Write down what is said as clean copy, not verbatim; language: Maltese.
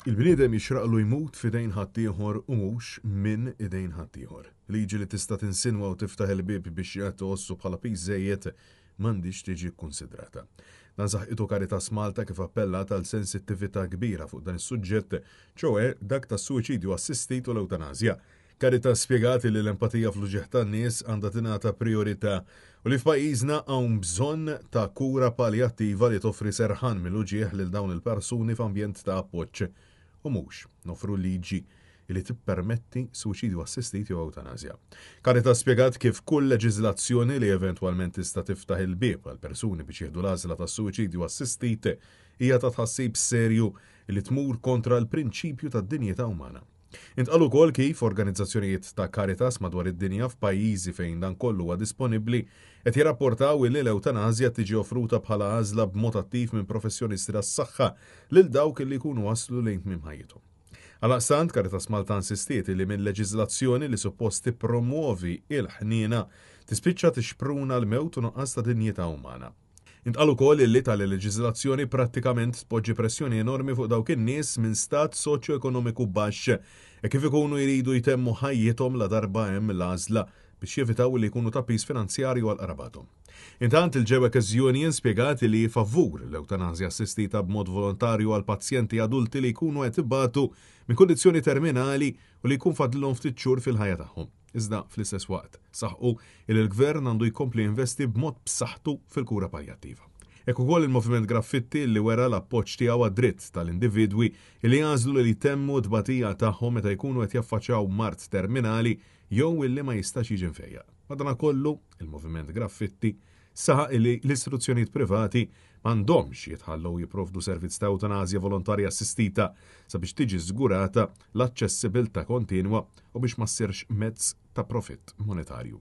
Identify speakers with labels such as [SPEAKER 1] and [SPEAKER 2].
[SPEAKER 1] Il-bniedem jixraqlu jmut f'idejn ħaddieħor u mhux minn idejn ħaddieħor. Liġi li tista' tinsinwa u tiftaħ il-bieb biex xi ħadd iħossu bħala piż żejjed m'għandhiex tiġi kkunsidrata. Dan saħqitu Caritas Malta kif appellat għal sensittività kbira fuq dan is-suġġett, ċoe dak tas-suwiċidju assistit u l-ewtanasja. Caritas spjegat li l-empatija fl-uġigħ tan-nies għandha tingħata prijorità u li f'pajjiżna hawn bżonn ta' kura paljattiva li toffri serħan mill-uġigħ lil dawn il-persuni f'ambjent ta' appoġġ u mhux noffru liġi li tippermetti suwiċidju assistit jew ewtanasja. Caritas spjegat kif kull leġiżlazzjoni li eventwalment tista' tiftaħ il-bieb għal persuni biex jieħdu l-għażla tas-suwiċidju assistit hija ta' tħassib serju li tmur kontra l-prinċipju tad-dinjità umana. Intqal ukoll kif organizzazzjonijiet ta' Caritas madwar id-dinja f'pajjiżi fejn dan kollu huwa disponibbli qed jirrapportaw illi l-ewtanasja tiġi offruta bħala għażla b'mod attiv minn professjonisti tas-saħħa lil dawk illi jkunu waslu lejn tmiem ħajjithom. Għaldaqstant, Caritas Malta insistiet illi minn leġiżlazzjoni li suppost tippromwovi l-ħniena tispiċċa tixpruna l-mewt u nuqqas ta' dinjità umana. Intqal ukoll illi tali leġiżlazzjoni prattikament tpoġġi pressjoni enormi fuq dawk in-nies minn stat soċjo-ekonomiku baxx hekk kif ikunu jridu jtemmu ħajjithom ladarba hemm l-għażla biex jevitaw li jkunu ta' piż finanzjarju għal qrabathom. Intant il-Ġewekes Union spjegat li hi favur l-ewtanasja assistita b'mod volontarju għal pazjenti adulti li jkunu qed ibatu minn kundizzjoni terminali u li jkun fadlilhom ftit xhur fil-ħajja tagħhom. Iżda fl-istess waqt saħqu li l-Gvern għandu jkompli jinvesti b'mod b'saħħtu fil-kura paljattiva. Hekk ukoll il-Moviment Graffitti li wera l-appoġġ tiegħu għad-dritt tal-individwi li jagħżlu li jtemmu t-tbatija tagħhom meta jkunu qed jaffaċċjaw mard terminali jew illi ma jistax jiġi mfejjaq. Madanakollu, il-Moviment Graffitti saħaq li l-istituzzjonijiet privati m'għandhomx jitħallew jipprovdu servizz ta' ewtanasja volontarja assistita sabiex tiġi żgurata l-aċċessibilità kontinwa u biex ma ssirx mezz ta' profitt monetarju.